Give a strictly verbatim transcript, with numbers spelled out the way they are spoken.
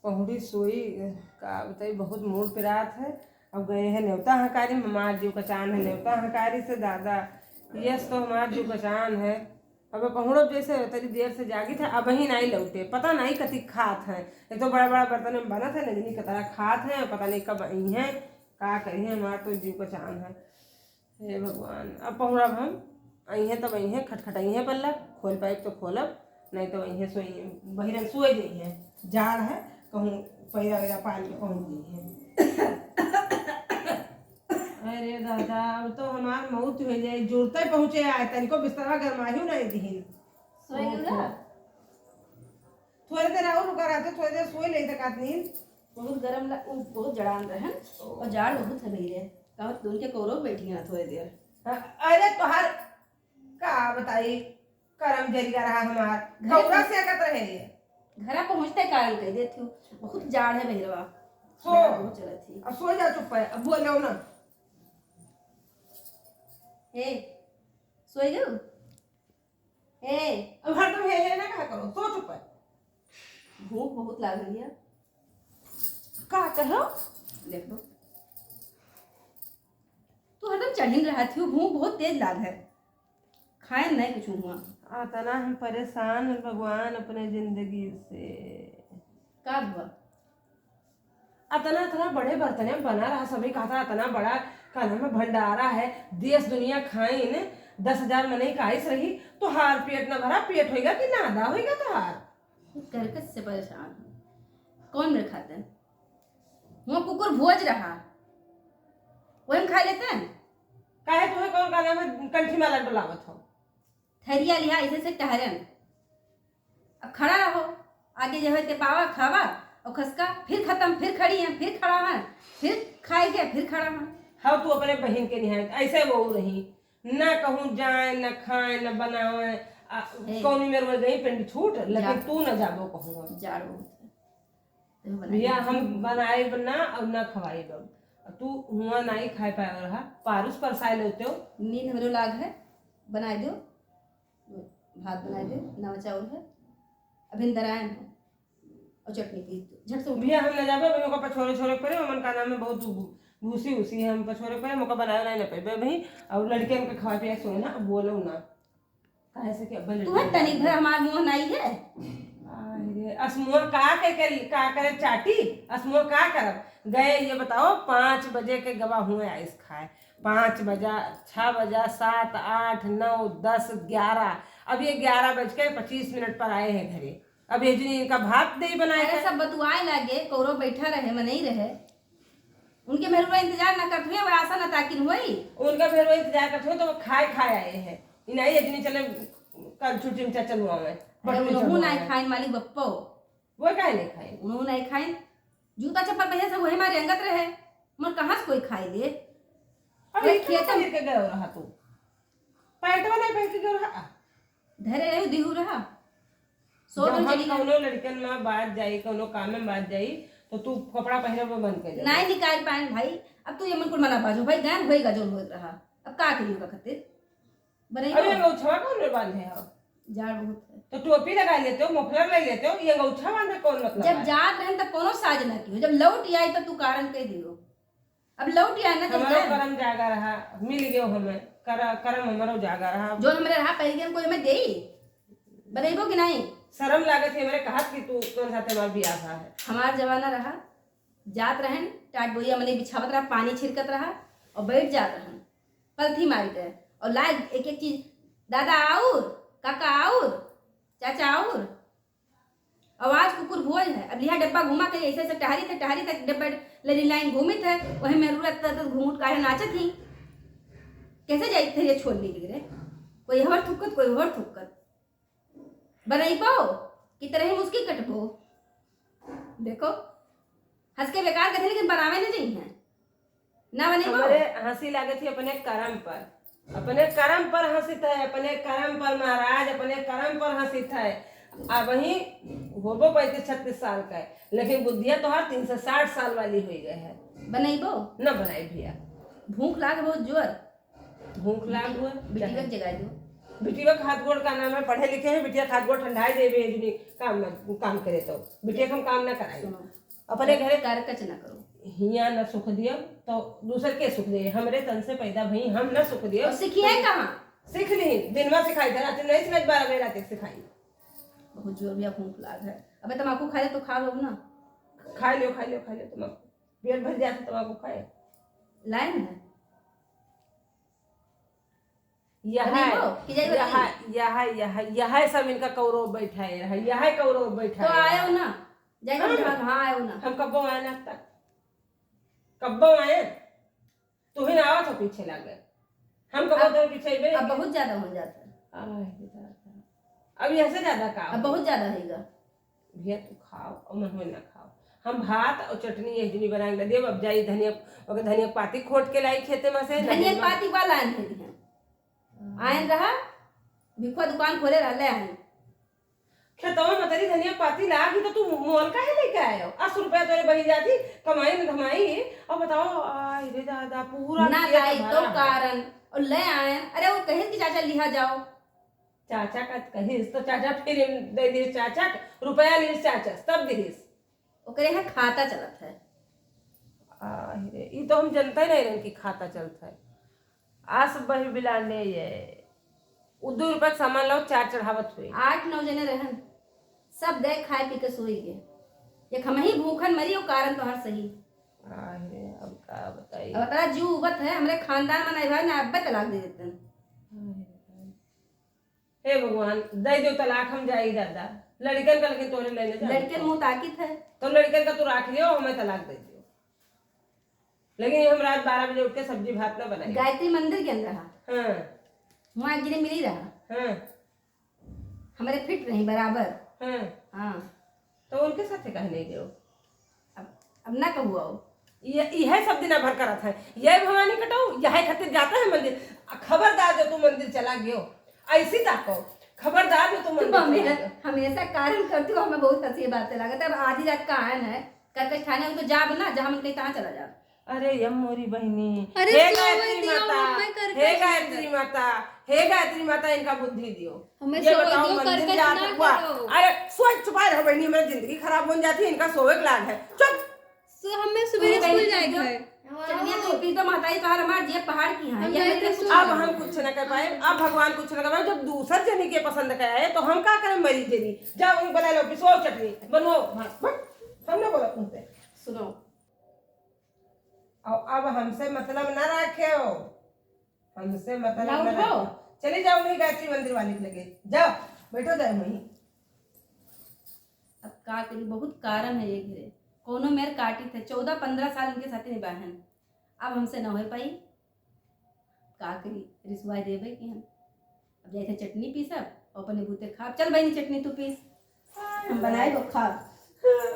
पहुड़ी सोई, का बताई, बहुत मूड़ पिरात है। अब गए हैं नेवता हकारी, हमार जीव कचान है नेवता हकारी से दादा। यस, तो हमार जीव कचान है। अब पहुड़ब जैसे तनी देर से जागित है, अबहीं नाई लौटे, पता नाई कथी खात है। एक तो बड़ा बड़ा बर्तन में बनत है, नजनी कतरा खात है, पता नहीं कब आई हैं, का करी है, हमार तो जीव कचान है। हे भगवान, अब पहुड़ब हम, अइहें तब अइहें, खटखटइहें पल्ला, खोल पाइब तो खोलब, नहीं तो अइहें सोई, बहिरन सोए जइहें, जाड़ है, कहूँ पैरा वैरा पान के पहुँच जइहें। अरे दादा, अब तो हमार मौत हो जाए, जुड़ते पहुँचे आए, तनिको बिस्तरा गरमाही नहीं दिहिन। सोए गइल ओहो। ना? थोड़े देर और रुका रहते, थोड़े देर सोए लेते कात नींद। बहुत गरम ला-, उ बहुत जड़ान रहन और जाड़ बहुत है भैया। कहत उनके कौरो बैठी हैं थोड़े देर। अ-, अरे तोहार का बताई, करम जरिया रहा हमार। घरे कौरा पहुंच-, से कत रहे ये? घरा पहुंचते कारण कह देती हूँ, बहुत जाड़ है भैरवा। सो। जाड़ बहुत चलत थी। अब सो जा चुप है, अब बोलो ना। हे, सोई गयो? हे। अब हरदम हे, हे ना कहा करो, सो चुप है। भूख बहुत लाग रही है। का कहो? देखो, तू हरदम चढ़िन रहत हो, भूख बहुत तेज लाग है, खाए नहीं कुछ हुआ। अतना हम परेशान हैं भगवान अपने जिंदगी से। का हुआ? अतना, अतना बड़े बर्तन में बना रहा, सभी कहता अतना बड़ा, का नाम है, भंडारा है, देश दुनिया खाइन, दस हजार मनई का आइस रही, तोहार पेट ना भरा, पेट होइगा कि नादा होइगा तोहार? करकट से परेशान हूँ, कौन मेरे खाते हैं? वहाँ कुकुर भोज रहा, वही हम खा लेते हैं। काहे तुम्हें कौन का नाम है, कंठी माला डोलावत हो? थरिया लिहा ऐसे से टहरन। अब खड़ा रहो, आगे जो है ते पावा खावा, और खसका फिर खत्म, फिर खड़ी है, फिर खड़ा है, फिर खाए के, फिर खड़ा है। हाँ, तू अपने बहिन के निहाय ऐसे वो रही, ना कहूँ जाए, ना खाए, ना बनावे, आ, हे। कौनी में रोए गई पेंट छूट, लेकिन जा। तू ना जाबो कहूँ। जाड़ बहुत है। तो बनाई भैया, दो। हम बनाइब ना और ना खवाइब अब। तू हुआ नाई खाए पाए रहा, पारुस परसाए लेते हो। नींद हमरो लाग है, बनाए दो। भात बनाए दे, नवा चाउर है, अभी दरायन है, और चटनी पीस दो, झट से उठ। भैया, हम ना जाबे, अभी ओका पछोरे छोरे पड़े, ओमन का नाम है बहुत भू-, भूसी उसी है, हम पछोरे पड़े, हम ओका बनाए नहीं ना पाइबे अभी, और लड़कियन के खवा पिया सोए ना, अब बोलो ना, काहे से कि अब तू है लड़कियन तनिक भर हमार मुँह नाई है। अरे, असमुआ का के, के, का करे चाटी, असमुआ का करब? गए, ये बताओ, पाँच बजे के गवा हुए आइस खाए, पाँच बजा, छः बजा, सात, आठ, नौ, दस, ग्यारह, अब ये ग्यारह बज के पच्चीस मिनट पर आए हैं घरे। अब ये जो इनका भात दे बनाए अरे, के। सब बतुआए लागे, कौरो बैठा रहे, मनई रहे, उनके मेहरुआ इंतजार ना करत हुए, वह आशा ना ताकिन हुई। उनका मेहरुआ इंतजार करत हुए, तो वो खाए, खाए आए हैं। इनाई ये दिन चले, कल छुट्टी में चल हुआ मैं, अरे, बटुए उनहू चल हुआ ना मैं। खाइन मालिक बप्पो। वो काहे नहीं खाइन? उनहू ना खाइन। जूता चप्पल पहने से वही मारे अंगत रहे। मर कहाँ से कोई खाई ले? अब अरे, ये खेत खेतम पहिर के गयो रहा तू? पैंटवा नहीं पहन के गयो रहा? धरे रहे, दिहू रहा। सो जब दिन हम चली गई। कौनो लड़कन में बात जाई, कौनो काम में बात जाई, तो तू कपड़ा पहनब बंद कर दे। नहीं निकाल पाए भाई। अब तू ये मन कुल मना बाजू भाई, गान होएगा जो होएगा रहा। अब का करियो का खातिर? बनाई अरे, दो। ये गौछवा कौन में बांधे हो? जाड़ बहुत है। तो टोपी लगा लेते हो, मफलर ले लेते हो, ये गौछा बांधे कौन मतलब जब है? जात रहन तब कोनो साज ना कियो, जब लौट आई तब तू कारण कह दियो। अब लौट आए ना, तो हमारो जाए। करम जागा रहा, मिल गयो हमें, कर-, करम हमारो जागा रहा। जो हमरे रहा, पहले हम कोई हमें देई, बतैबो कि नहीं? शर्म लागत है हमरे कहत कि तू कौन साथे हमार बियाह भा है। हमार जमाना रहा, जात रहन, टाट बोरिया मने बिछावत रहा, पानी छिड़कत रहा और बैठ जात रहन, पलथी मारी रहे और लाए एक एक चीज, दादा और, काका और, चाचा और, आवाज कुकुर भोज है। अब लिहा डब्बा घुमा के ऐसे ऐसे टहरी थे, टहरी तक डब्बा लेरी लाइन घूमित है, वही में रूरत तक घूंघट काढ़े नाचत ही। कैसे जाइत थे ये छोड़ ली रे? कोई हवर थुक्कत, कोई हवर थुक्कत। बनैबो कि तरह मुस्की कटबो? देखो, हंस के बेकार कथे, लेकिन बनावे न जइहें। ना बनेबो? हमरे हंसी लागत ही अपने करम पर, अपने करम पर हंसित है, अपने करम पर महाराज, अपने करम पर हंसित है। अबहीं होबो पैंतीस छत्तीस साल का है, लेकिन बुद्धिया तोहार तीन सौ साठ साल वाली हुई गए है। बनैबो? न बनाई भैया। भूख लाग बहुत जोर। भूख लाग हुआ? बिटिया के जगाई दो। बिटिया के हाथ गोड़ का नाम है, पढ़े लिखे हैं, बिटिया के हाथ गोड़ ठंडाए देबे, यदि काम न, काम करे तो। बिटिया के हम काम ना कराई। सुनो, अपने घरे करकच ना करो। हियाँ ना सुख दियो तो दूसर के सुख दे? हमरे तन से पैदा भई, हम ना सुख दियो। और सीखिए कहाँ? सीख ली, दिन में सिखाई था, रात में नहीं सिखाई, बारह बजे रात के सिखाई। बहुत जोर भैया भूख लाग है। अबे तमाकू खाए तो खा लो ना। खा लियो, खा लियो, खा लियो तमाकू। पेट भर जात तमाकू खाए। लाइन है। यह बनी है, हो, कि जाए यह, बनी? यह, यह, यह सब इनका कौरव बैठा है, यह कौरव बैठा तो है। आयो ना, जाए हम? हम, हाँ, आयो ना। हम कब्बो आए ना अब तक, कब्बो आए, तू ही ना आवत हो पीछे लागे, हम कब्बो अब, तो पीछे अइबे अब नहीं बहुत ज्यादा हो जाता है। आह, ये दादा। अब यह से ज्यादा का अब हो? बहुत ज्यादा होइगा। भैया तू खाओ और मनवे ना खाओ, हम भात और चटनी यही जनी बनाए के देब। अब जाई धनिया, ओके धनिया के पाती खोट के लाई खेते में से, धनिया के पाती वाला आन है दिया। आयन रहा, भिखुआ दुकान खोले रहले आयन। खेतवा में तरी धनिया पाती लागी तो तू मोल काहे लेके आयो? अस्सी रुपया तोरे बही जाती, कमाई न धमाई। अब बताओ, आई रे दादा, पूरा ना खेत लाई तो भरा है। कारण, और ले आयन। अरे वो कहिस कि चाचा लिहा जाओ। चाचा का कहिस तो चाचा फिर दे दिए, चाचा रुपया लिस चाचा, तब दिस। ओकरे यहाँ खाता चलत है। आहि रे, ई तो हम जनते नहीं रहन कि खाता चलत है। आस बही बिलाने ये, उ दो रुपया के सामान लाओ, चार चढ़ावत हुए। आठ नौ जने रहन, सब दे खाए पी के सोई गए। एक हम ही भूखन मरी, वो कारण तोहर सही। आहि रे, अब का बताई? अब इतना जीव उबत है, हमरे खानदान में नहीं भाई ना, अब्बे तलाक दे देते हैं। आहि रे। हे भगवान, दे दो तलाक, हम जाई दादा। लड़कन का लेकिन तोरे लेने जाना लड़कन था। मुँह ताकित है। तो लड़कन का तू राख लियो, हमें तलाक दे दियो। लेकिन हम रात बारह बजे उठ के सब्जी भात ना बनाई। गायत्री मंदिर के अंदर रहा। हाँ। वहाँ एक जने मिली रहा। हाँ। हमारे फिट रही बराबर। हाँ। हाँ। तो उनके साथे काहे नहीं गयो? अब, अब ना कहू आओ। ये, यह सब दिना भर करत है। यह भवानी कटाऊ, यह खातिर जाता है मंदिर। आ, खबरदार जो तू मंदिर चला गयो, ऐसी ताको, खबरदार जो तू मंदिर तुम चला हमें, गयो। हमेशा कारण करती हो, हमें बहुत हंसी बातें लागत है। अब आधी रात का आयन है, करकच ठाने हो तो जाब ना, जहाँ मन कही तहाँ चला जाब। अरे ये मोरी बहिनी, अरे हे सोवे गायत्री दिया, माता, मैं करकच हे नहीं गायत्री कर- माता, हे गायत्री माता, इनका बुद्धि दियो। हमें ये सोवे बताओ, दियो, मंदिर करकच जात ना हुआ। करो। अरे सोच, चुपाए रहो बहिनी, मेरी जिंदगी खराब हो जाती है, इनका सोवे के लाग है। चुप। सो हमें सुबह अरे स्कूल बहिनी, जाए के जो है। चटनिया तो पी तो महताई तोहार हमार जिया पहाड़ की है। हम ये जाए हमें के कुछ सुन अब हम कुछ न कर पाए, अब भगवान कुछ न कर पाए। जब दूसर जनी के पसंद का है तो हम का करें, मरी जनी। जाओ उनको बना लो, पिसवाओ चटनी, बनवाओ भात। बस, हम ना बोला तुमसे। सुनो, और अब हमसे मतलब ना रखे हो, हमसे मतलब ना ना उठाओ। रखे। चले जाओ वहीं गायत्री मंदिर वाले के लगे, जाओ, बैठो जाओ वहीं। अब का करी, बहुत कारण है ये घरे। कोनो मेर काटी थे, चौदह पन्द्रह साल इनके साथे निभाहन, अब हमसे ना हो पाई। का करी, रिसवाई देबे कि हम। अब जाए थे चटनी पीसब और अपने बूते खाब। चल बहनी, चटनी तू पीस, हम बनाए तो खाब।